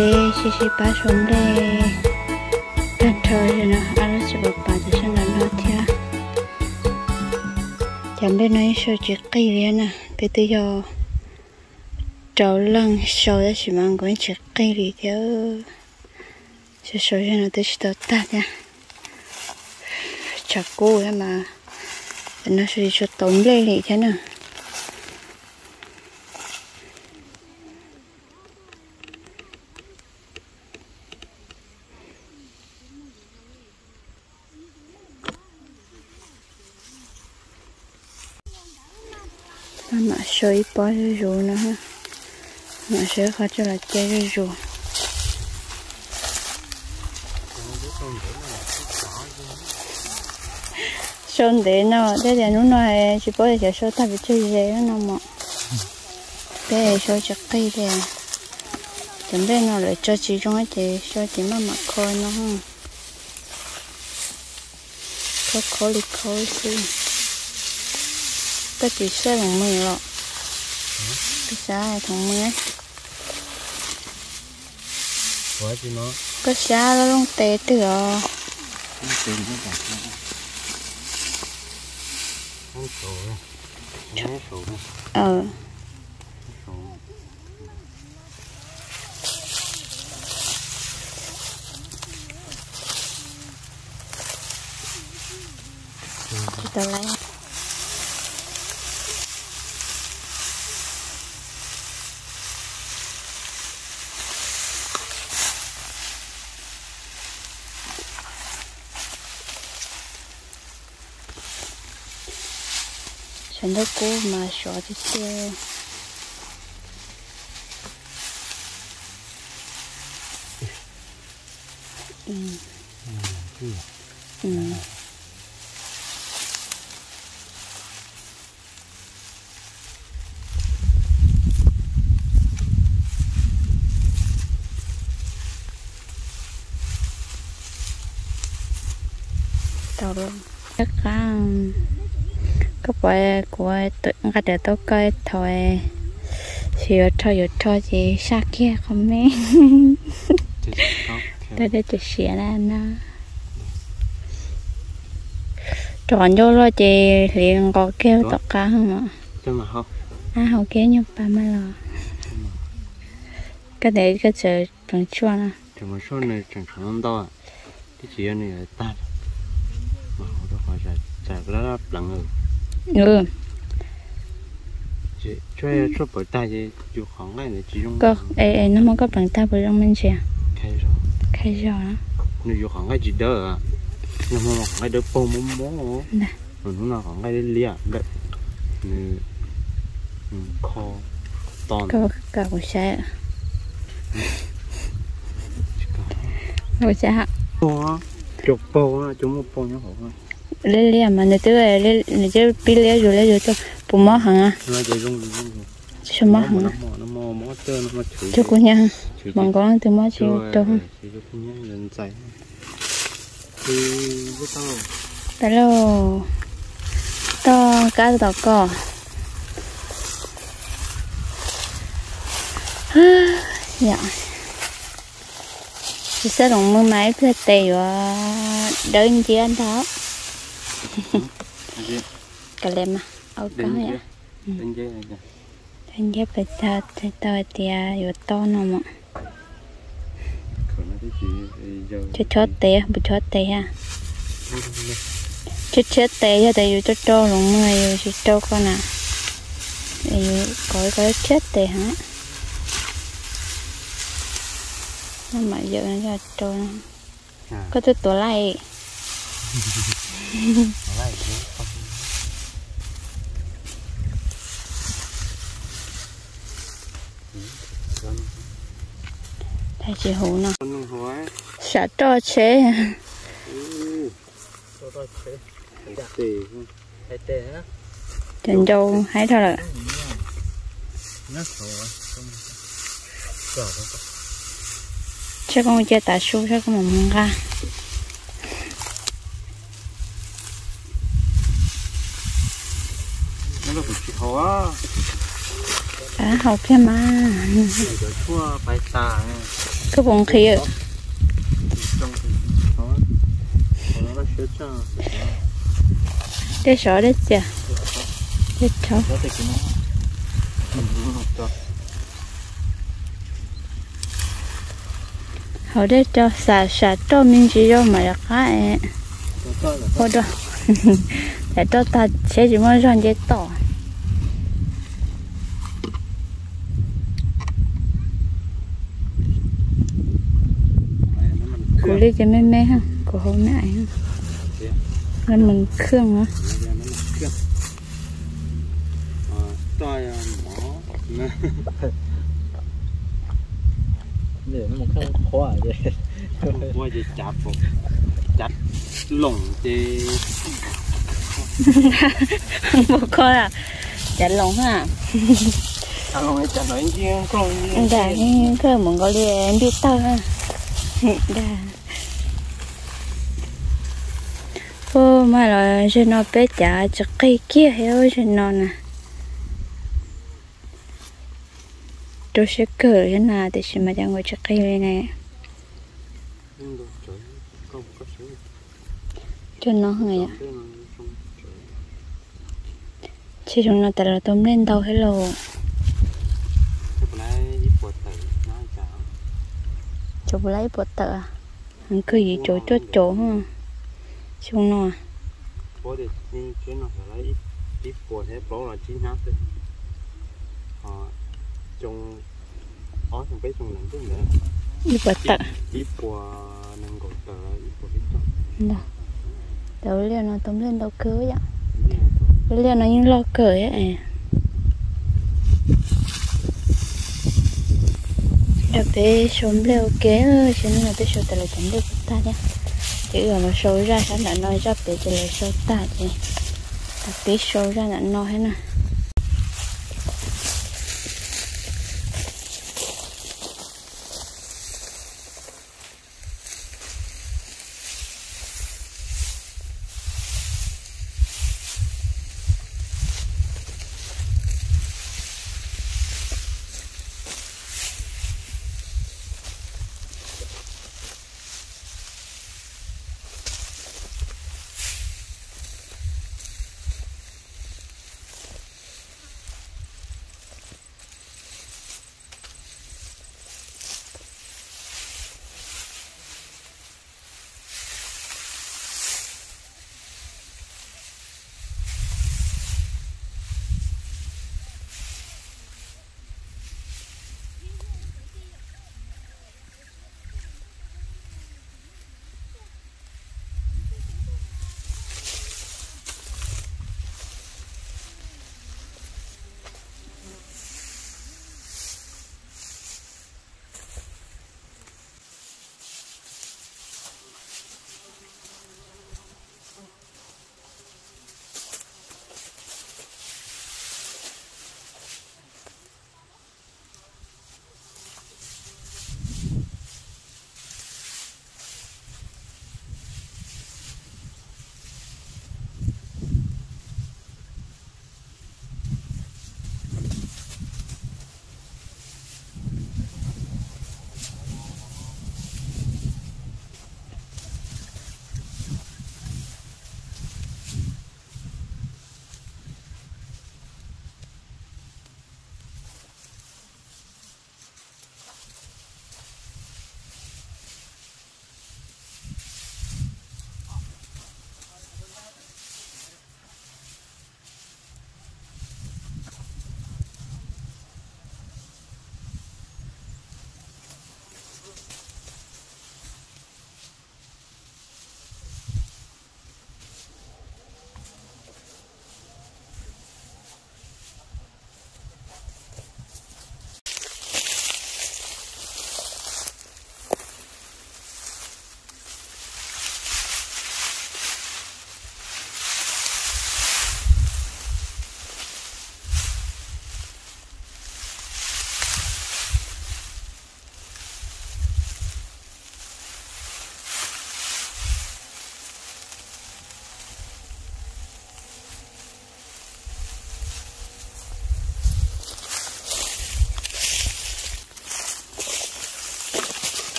Peb sib sib pab sau nplej tag nrho no, ob lub tsis pom pas cov sab nraud no thiab. Cov nplej no yeej sau tsis qig li na, peb twb yog rau leej sau tab sis mas nkaus yeej tsis qig li thiab. Sau sau no twb tsis tau tag thiab. Tshav kub thiab mas, no sau tsis tau nplej li thiab na. Mam sau ib pob zuj zus no, mam sau ib qho coj los cia zuj zus. Sau ntev no thiab tias hnub no tsis paub tias xyov sau tag pes tsawg ze no mas. Peb sau tsis qig li. Cov nplej no lawv tso tsis zoo ces sau ces maj mam kho no. Kho kho li kho xwb. Koj tsis saib loos mws los? Koj saib thoov mws. Koj saib lub looj tes twg os? Sawv ntawm kub mas sov tiag tiag. Tau lawm. Koj pom kuv nqa rawv tau koj thaum, tsis yuav rho yuav rho ces saj kiag qhov me. Tau dej tsis siav na no. Rau qhov ncauj luaj ces hliv nqos kiag tom qab mas. Ab, haus kiag nyuag pas mas los. Koj tes koj tseem pleev tshuaj no. Tseem pleev tshuaj nws tseem tshuaj ntau ntau, twb tsis yog nws yuav tag. Mas hauv rau qhov tsam laj laj pleev. Tshuaj, tshuaj pleev tag ces yus qhov nqaij ntawd tsis zoo. Koj, es nag hmo koj pleev tag puas zoo me ntsis? Khaij zog. Nws yus qhov nqaij tsis dawb, nag hmo qhov nqaij dawb paug mob mob. Hnub no qhov nqaij liab liab ntawm nws kho to. Koj kuv saib. Kuv saib. Cov paug, cov muaj paug nyob hauv. Liab liab mas nws twb, nws twb pib liab zus liab zus tuaj, puas mob heev? Tsis mob heev. Cov kuv nyab, mos nkaus leej twg mob tsis rau. Pais lauj, toj kab tom koj. Tsis xav loos mws mas ib pliag tes yuav dawb nciab ntag. Kav liam mas, au kab. Dawb nciab pes tsawg tau hais tias yuav tau no mas. Chob chob tes, puas chob tes thiab? Tshiab tshiab tes yog tias yus rau rau loos mws yus tsis rau koj na. Yus kov koj tshiab tes heev. Maj mam yawm no rau. Koj twb tuav laij. Tsis huv no. Sam roj tsheb. Cov ncau haib dhau lawm. Saib koj mus cia tav su saib koj mam mus nqa. Haus kiag mas. Koj puas nqhis? Dej sov dej txias, dej rhaub. Haus dej rau xam sam roj me ntsis zoo mam li qab es ua rau, xam roj tag tsheb tsis muaj zog nce toj. Kuv li ces me me, kuv haus me ais, no mas khwj na. Ua ces cav, cav loos ces, ua kho cav loos na. Ntag, koj mus nkaus li npij tawg na. Ntag. Ub, mas los zaum no peb cav tsis qig kiag thiab zaum no na. Rau siab kawg thiab na, tiam sis mas cas nkaus tsis qig li ne. Cov no, tsheb zoo no tas los tau nplej ntau thiab lauj. Cov puas lab ib puas tawm, heev kawg yim caum cuaj caum xyoo no. Ib puas tawm. Ib puas nees nkaum tawm, ib puas peb caug. Ntag. Ua liaj no tau nplej ntau kawg yom. Ua liaj no yeej loj kawg thiab. Zaj peb sau nplej ua ke, ces hnub no peb sau tas lawv cov nplej puas tag thiab. Ces wb los sau zaj sab nram no, zaj pem ces lawv sau tag ces peb sau zaj nram no thiab na.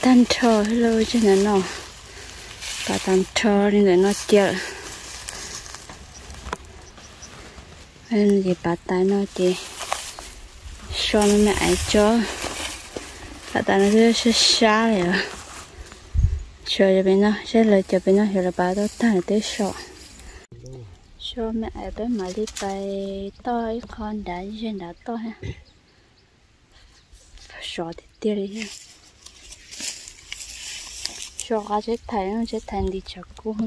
Tag nrho lawm, tsev ntawm no, pav tag nrho li ntawm no cia. Ces pav tas no ces so me me aiv tso. Pav tas no twb sab sab li os. Tshuav cov pem no, saib lawv cov pem no xyov lawv pav tau tag lawm twb so. So me aiv peb mam li pais toj ib qho nrad ze nrad toj thiab. Sov tiag tiag li thiab. So qab tsheb thais, tsheb thais nti tshav kub.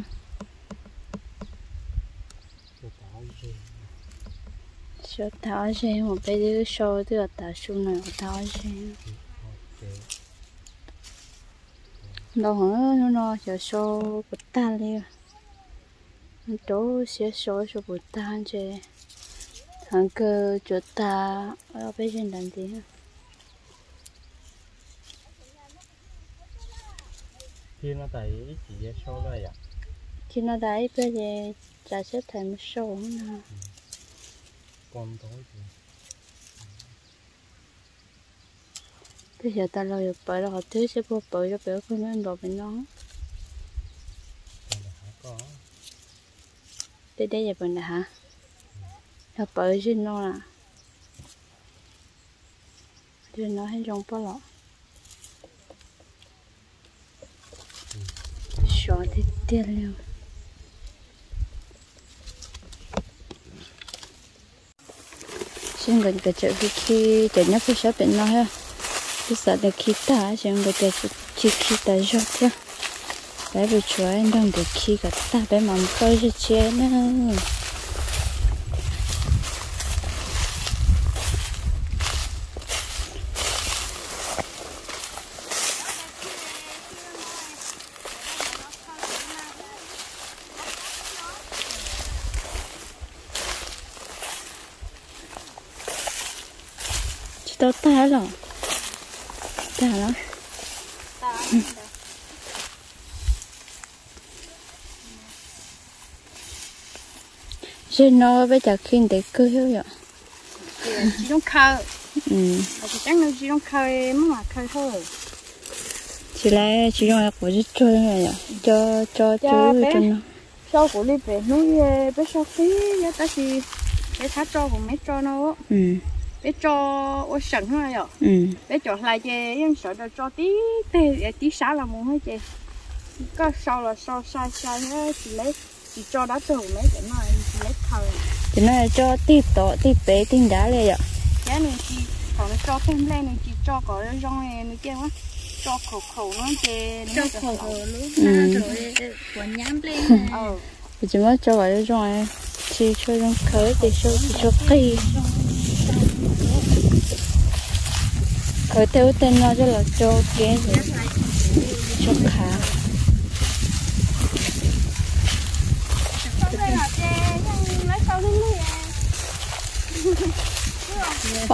So tag ob zeg, mus peb twb so twb tas su no, tag ob zeg. Ntau heev, hnub no xyov so puas tag li. Rau siab so, so puas tag ntshe heev kawg tsuas tag peb zeg nrad ntxiv. Khi no tas ib pliag ces tsav tsheb thais mus sau no. Peb xyov tas los yuav pawv rau qhov twg, seb puas pawv rau pem ub, pawg nyob nraud pem no. Deb deb ces pawv nram hav. Yog pawv zeg no na. Zeg no thiaj zoo poj los. Sov tiag tiag li. Seb nkawd puas tseem khi khi cov nyob puag sab pem no thiab. Twb xav tias khi tag, seb nkawd puas tseem khi khi tas zog thiab. Peb puas tshuav nrog nkawd khi kom tag peb mam mus pauj zaj tshiab na. Tsis tau tag los? Tag los. Zeg no peb cov khi ntev kawg yom. Tsis zoo khaws. Tsis zoo khaws, muab mam khaws thawj. Tsis lawv tsis zoo quav tsuag tsuag yom, cov tso cov peb no. Sau kuv li pem hnub peb sau qib thiab tab sis peb txhob tso kuv meb tso no. Peb tso ua seem no yom. Peb cov hlais ces yeej sawv daws tso tib teg tib sab los mus ces koj sau los sau sai sai thiab tsis lawv tsis tso dab tug kuv meb cov no tsis lawv khaws. Ces no tso tig tod tig pem tig nrad li yom. Thiab nws tsis, thaum nws tso teg nplej nws tsis tso kom zoo zoo, nws cia muab tso khaum khaum no ces nws muab tso khaum lub na rau kuv nyab nplej. Kuv tsis muab tso kom zoo zoo, tsis tshua zoo khaws ces sau tsis tshua qig. Khaws tej ub tej no coj los tso kev tsis tshua qhav.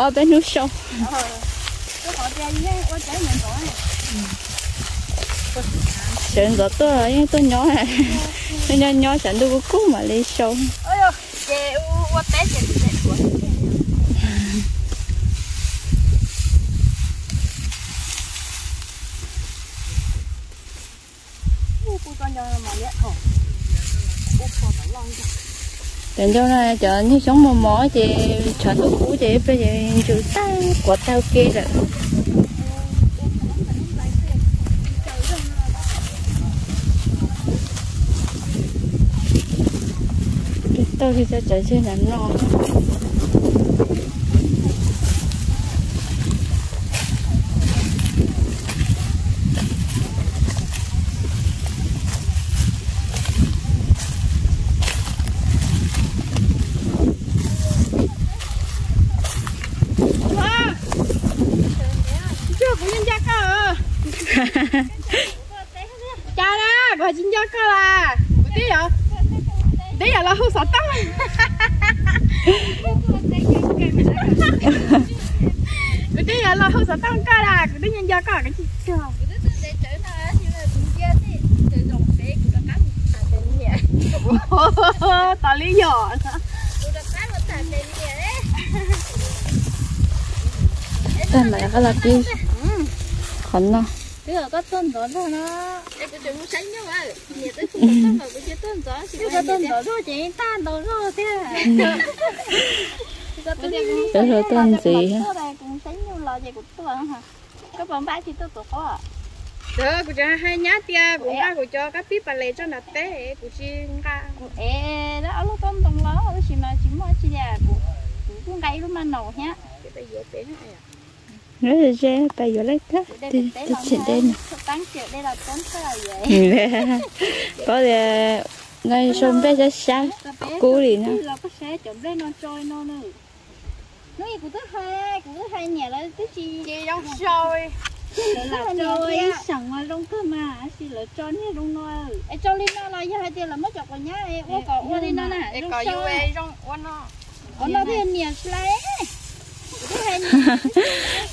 Ob peb hnub sau. Sawv ntxov tuaj los yeej tuaj nyob, nyob nyob tsam ntuj kub kub mam li sau. Cov ncauj no cov niag xyoob mos mos ces tshav ntuj kub ces peb ces ntsws tag quav tag ke lawm. Tau li cov tsav zej ntawm no. Kuv nco koj. Cas na, kuv tsis nco koj las. Kuv twb yuav los hu xov tooj. Kuv twb yuav los hu xov tooj koj las, kuv twb nco nco koj. Tas li yom. Tag mam rov qab los pib qhov no. Twb yog koj tuaj ntxov zog no. Koj tuaj ntxov zog ces tag ntau zog thiab. Koj tuaj ntxiv. Kuv saib nyuj los ces kuv tuaj. Koj puas npaj tsis tuaj tuav qos? Kuv tseem hais nyab tias kuv nqa kuv cov kab pib pas les tso nram teb, kuv tsis nqa. Kuv ev ob lub taub ntoo los tab sis mas tsis muaj tsi li, kuv kuj nqa ib lub maj naus thiab. Ze pais yuav lawm tag, tsis deb no. Paub tias no sau nplej sab sab kub li no. Hnub ib kuv twb hais, kuv twb hais niam lawv twb tsis, lawv lam tso ib seem mas zoo kawg mas tab sis lawv tso niag zoo no. Es tso li no los yog hais tias lawv muab cov quav nyab ua kom ua li no na, zoo no thiaj niam hlais.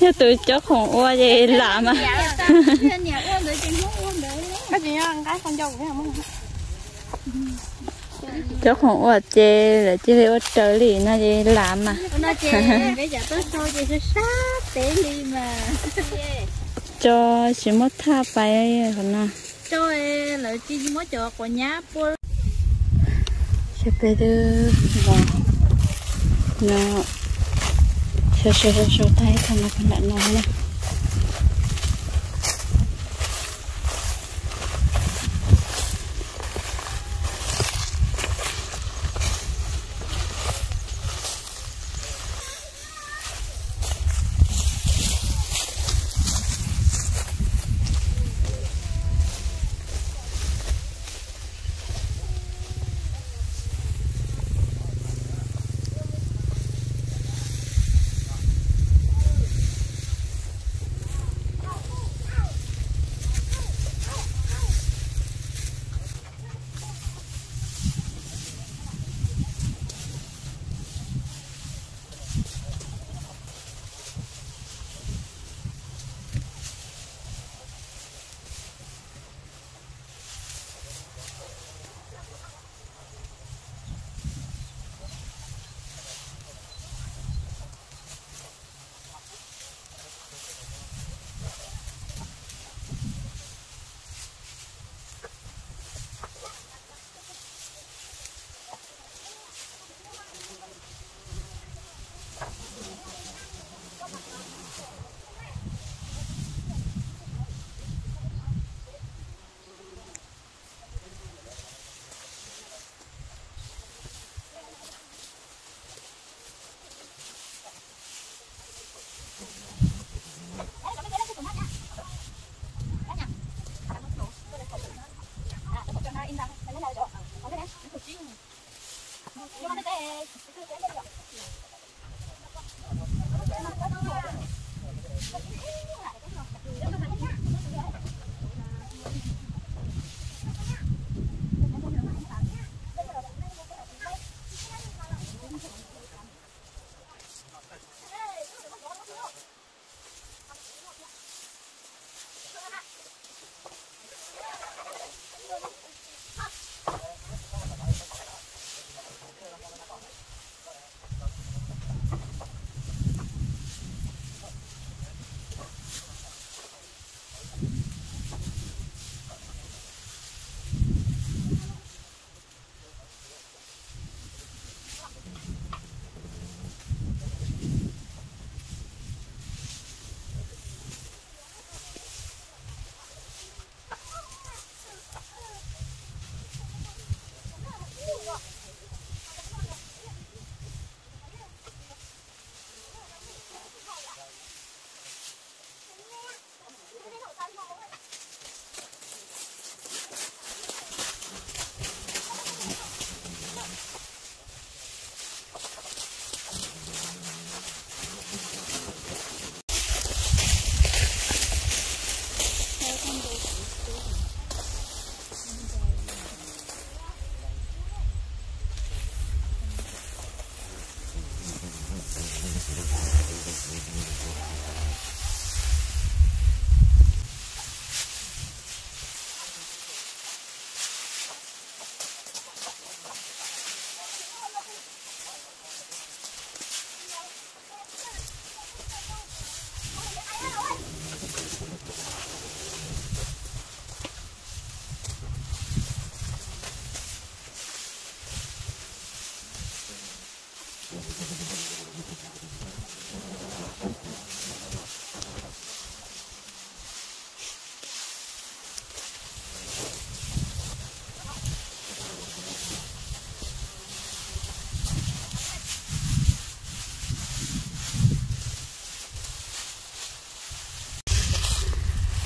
Yog tus cov khoom ua ces lam mas. Cov khoom ua ces lawv cia li ua raws li no ces lam mas. Tso tsis muab thaj pais qhov no. Lawv cia li muab cov quav nyab pua. Ces peb twb los no, sau sau sau sau tag ib thaj no pag nram no na.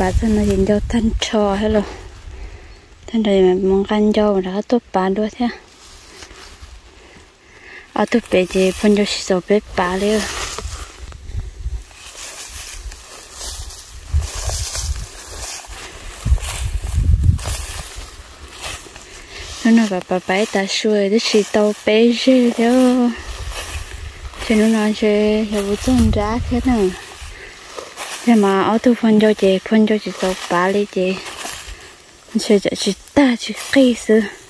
Pav txog no ces ncau tag nrho thiab los, tag nrho mus nqa ncau rov qab tuaj pav dua thiab. Ob tug pem ces phua ncau tsis txaus peb pav li. Hnub no pav pav ib tav su twb tsis tau peb zeg thiab. Ces hnub no ntshe yog ua txuj nrab thiab na. Yog mas ob tug phua ncau ces phua ncau tsis txaus pav li ces ntshe tsam tsis tag tsis qig xwb.